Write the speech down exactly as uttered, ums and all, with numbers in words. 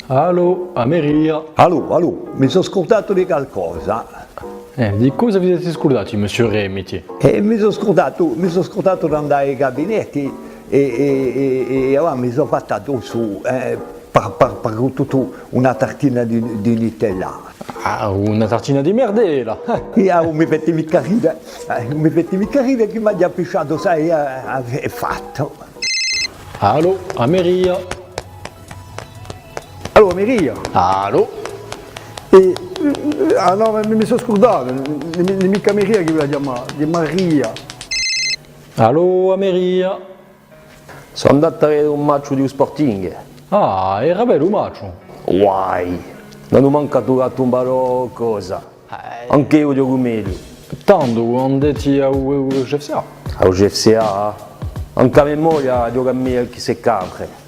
Allô, a meria. Allô, allô, mi sò scurdatu di calcosa. Eh, di cosa vi site scurdati, monsieur Remiti? Eh, mi sò scurdatu, mi sò scurdatu d'andà à i gabinetti è, è, è, è allora mi sò fattu addossu, eh, par, par, par tuttu una tartina di, di Nutella. Ah, una tartina di merdella! Eh, ah, ùn mi feti micca ride, eh, ùn mi feti micca ride chì m'aghju appisciatu, sai, eh, eh, hè fattu. Allô, a meria. Allô, a meria. Allô? Eh, eh, ah nò, ma mi, mi sò scurdatu, ùn hè, ùn hè micca a meria chì vole chjamà, hè Maria. Allô, a meria. Sò andatu à vede un match di u Sporting. Ah, era bellu u match? Guai! Ùn anu mancu à tumbà qualcosa. Ancu eiu ghjocu megliu. Tandu, andeti à u, u C F C A? À u C F C A? Ancu a me moglia ghjoca megliu chè sse capre.